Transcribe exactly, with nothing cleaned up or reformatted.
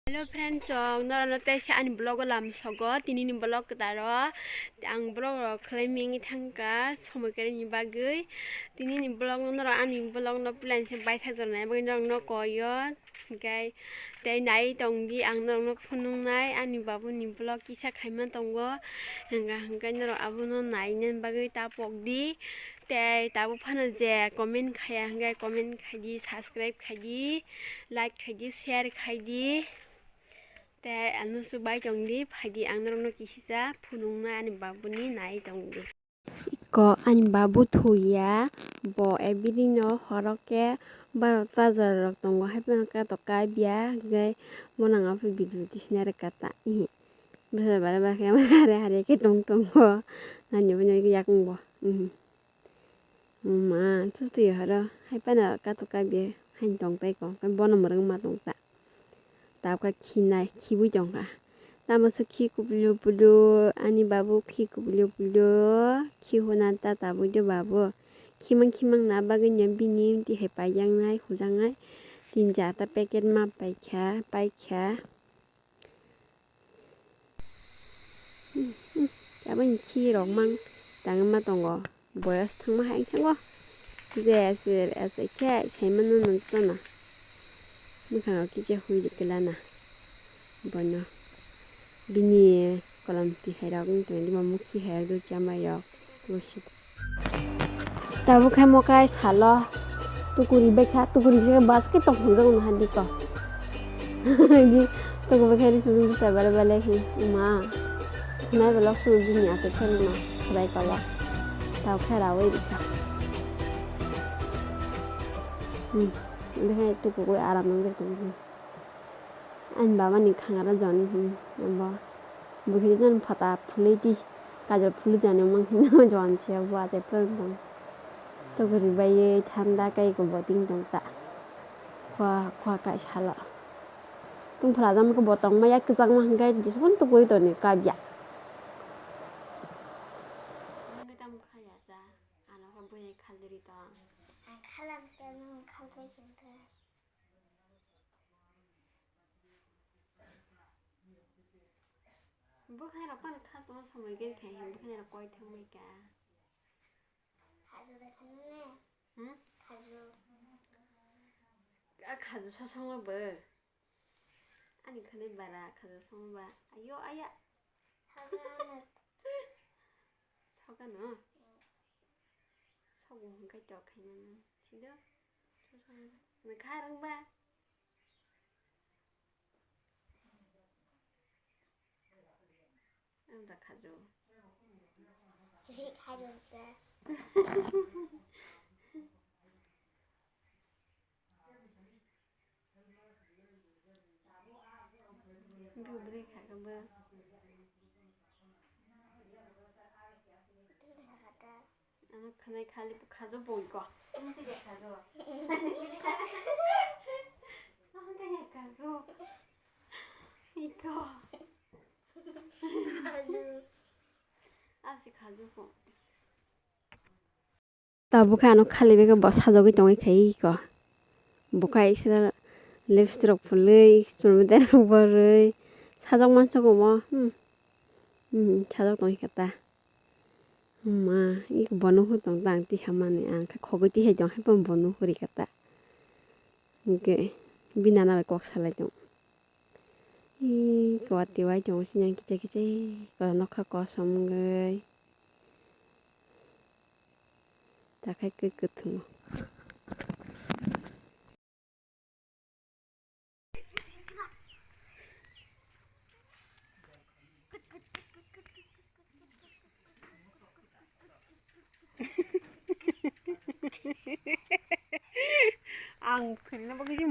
Hello friends, chwng norokno teisa ani vlog o lamsogo. Tinini vlog kwtaro ang vlog rok khlai mengwi thangkha somoi kwrwini bagwi. Tinini vlog no norok ani vlog no plan se baithajak nai bagwi norokno koio. Hwnkhe tei nai tongdi ang norokno phunuknai ani babuni vlog kisa khaima tongo. Hwnkha hwnkhe norok abono naina bagwi ta pokdi. Tei tabuk phano je comment khaya hwnkhe comment khaidi, subscribe khaidi, like khaidi, share khaidi. Tei ano chubai tongdi, phaidi ang norokno kisisa phunukna ani babuni nai tongdi. Iko ani babu thuya, bo everyday no horo khe barota jora rok tongo, haiphano katok kabya, hwnkhe bono ang aphuru video tisina rwkha ta, ihi. Bwsa bara bara khe hare hare khe tong tongo, nani bo nai yakung bo, ihi. Ma, chustu ya horo, hai phano katok kabya, hain tong tai ko, bono mwrwng ma tong ta. Tabukha khinai, khibui tongkha. Tamo se khi kubulio bulio, ani babu khi kubulio bulio, khi huna ta tabui do babu. Khimang khimang na bagwi no bini tihai paijaknai, hujaknai. Tin charta packet ma paikha, paikha. Aboni khi rok mang tangwi ma tongo. Boyos thangma hai thango. Je se ase khe saimano nang jotona. Mwkhang rok kicha hui rikla na. Bono bini kolom tihai rok wng tongdi, mukhi hai rok chambai rok. Tabuk khe mokai salo tukuri bai kha, tukuri se bus khe tong phunjak no hadi ko. Di tukuri bai kha ri sumui bwsa bare bale hi ma. Nai belok su bini aswk khe no khwlai kala. Tabuk khe rawi rikha. Hmm. Indi hai tukugwi aram wngwi tongdi. Ani baba ni khangara jon, hmm, bo. Bo khe jon phata phulwi di, kajol phulwi di ani mang hino jon se bo achai phwrwng tong. Tokori bai thanda kai ko bo ting tong ta. Khwa, khwa kai salo. Tung phra jam ko bo tong ma yak kwchang ma hwnkhe jisubun tukui toni kabya. Nang tam khaya cha, ano kha bui khaldi ri tong. Ang khalam se nang khalbai khe. Bwkhairok phano kha tongma somoi gari khai hai, bwkhairok koi thangbai ka. Khaju de khanu ne? Hmm? Khaju. A khaju sosongma bo. Ani khwnwi bara khaju songma ba. Ayo aya. Khaju ano. Sokano? Hmm. Sogo hwnkhai tok khaimano. Sido? Sosongma ba. Nokha rwngba? Ang da khaju. Khaju da. Bubri khakabo. Ano khwnai khali khaju boi ko. Ano tei khaju. Ano tei khaju. Iko. Khaju. Asi khaju ko. Tabuk khe ano khali bai khe bo sajagwi tongwi khai iko. Bo khe isra lipstick rok phulwi, chumui rok borwi sajak mansa omo. Hmm. Hmm, sajak tongwi khe ta. Ma, iko bo nuhur tong ta ang tisamani, ang khe khogwi tihai tong hai bo nuhur rikha ta. Hwnkhe bini nana bai kok salai tong. Ih, kwatwi wai tongo sini ang kicha kicha, ih, ko nokha kosom wngwi. Takhai kwk kwthwngo. Ang khwlina bagwi se